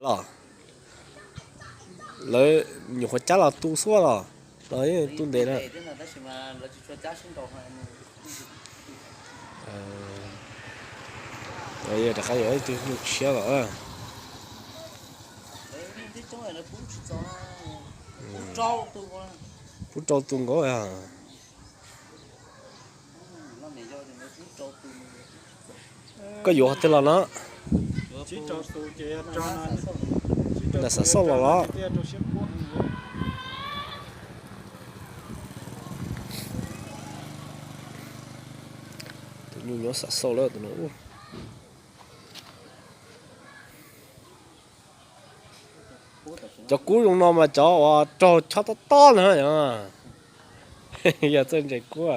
Los lawv nyuam qhuav cab los tu xwb los, los yeej tu ntev na. Rov qab yuav ib tug nyuj tshiab los. Pub rau tus nkaus. Koj yuav qhov twg los no? Nram Xav Xauj los los? Tus nyuj nyob Xav Xauj lawm tus no. Cov kub zoo no mas cov uas raug chob tob tob na yog. Yog txawj ntses kub.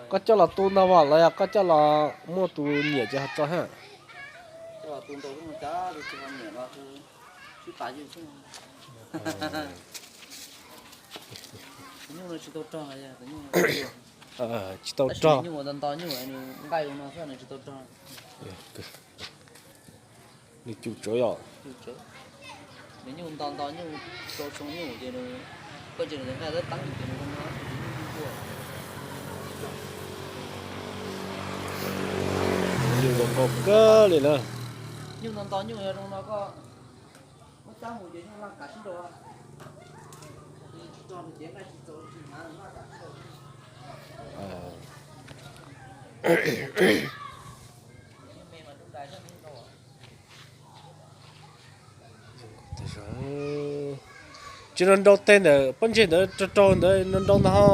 Koj coj los tu ntag los yog koj coj los muaj tus nyiam ces ho tso ha? Tsis tau rog. Nws cum tsawv yom. Nyuj zoo nkauj kawg li na. Tsis nrau nrau teg ntawm pob ntseg ntawd, raug raug ntawd nrau nrau ntag ho.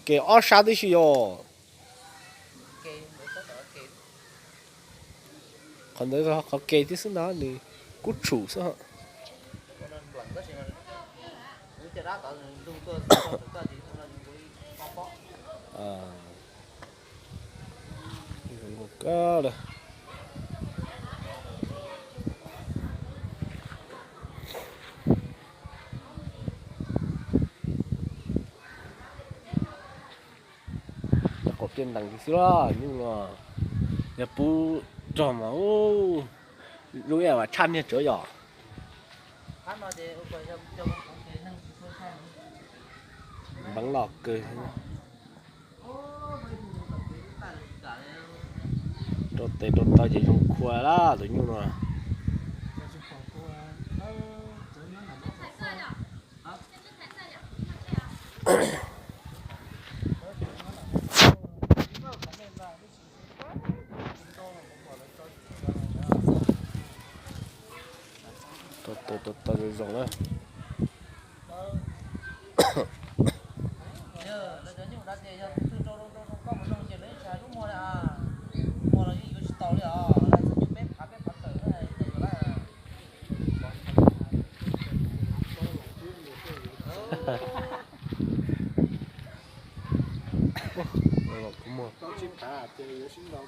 Kev ob sab tib si yom. Qhov ntawd qhov kev tib xwb ntag, nws kub tshum xwb. Cov qaum kiag ntees xwb los nyuj no, yog pub rog mas zoo ib yam tshaj niag tsawv yom. Npeev los kawg. Rau tes rau taw ces zoo khua lawm tus nyuj no. Rau tes rau taw zoo zoo na. Muaj txij nees nkaum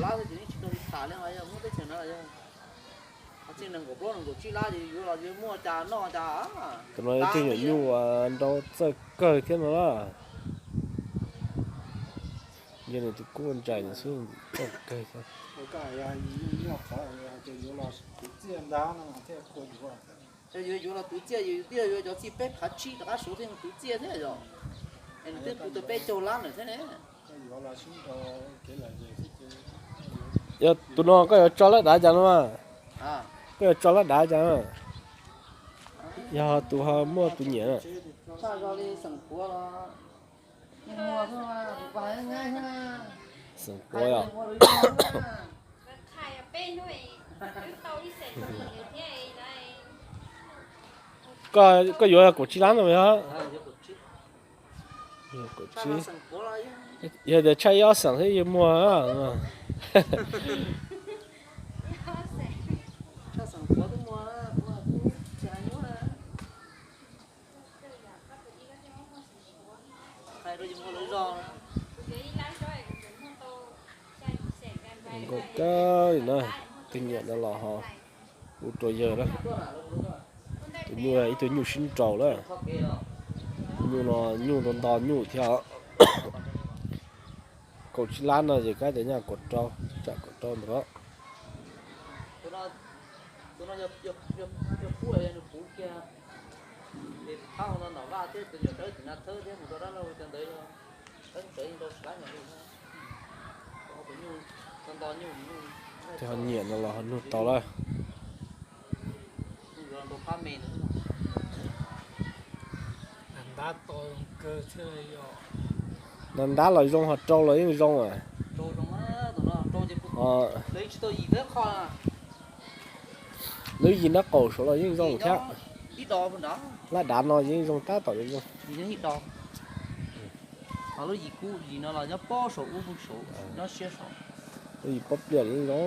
lab xwb ces yeej tsis tau li tas li os, yog muaj teb chaws no yog txij nees nkaum plaub nees nkaum tsib lab ces yuav los yuav muaj cas noj cas. Tus no yog tus nyuam nyuj nrau txawj kawg thiab no na. Yog nws tus kub nraim nws xwb txawj kawg thiab. Yuav los twv txiaj, yus twb yog yuav cov txij peb phav tsib rov qab suav thiaj twv txiaj thiab yom. Es nws twb tu tau peb caug lab lawm thiab ne. Yog tus no koj yuav tso lab dav cas no mas? Koj yuav tso lab dav cas? Yog tus ho muaj tus nyiam. Xeem Kuav os. Koj yuav kaum tsib lab no yog? Yog tias tshaj ib ob xeem thiab yeej muag. Nkauj kawg li na, tus nyiam no los ho ua rau yawg na. Tus nyuj ib tug nyuj sib nraus lawm. Nyuj no nyuj nto nto nyuj thiab. Kaum tsib lab no ces kab cov nyaj kaum rau, tsam kaum rau ntawd. Tej ho nyiam no los ho nug tau lawm. Ntab los zoo, ho rau los yeej zoo. Lub yim nab qaum saud los yeej zoo thiab. Lab dav no yeej zoo tab tom zoo. Lub yim pob pliaj los yeej zoo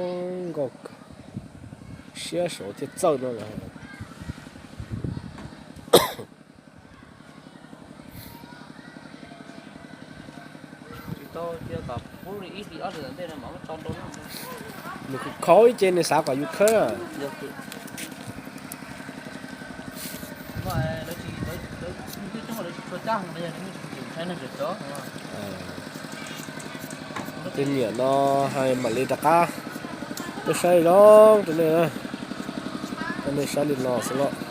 nkauj, siab saud thiaj txawj no. Nws khov ib ce nws xav kom yus khawb. Tej nyiam no hais mam li rov qab tuaj saib zoo rau nej, rau nej saib li no xwb los.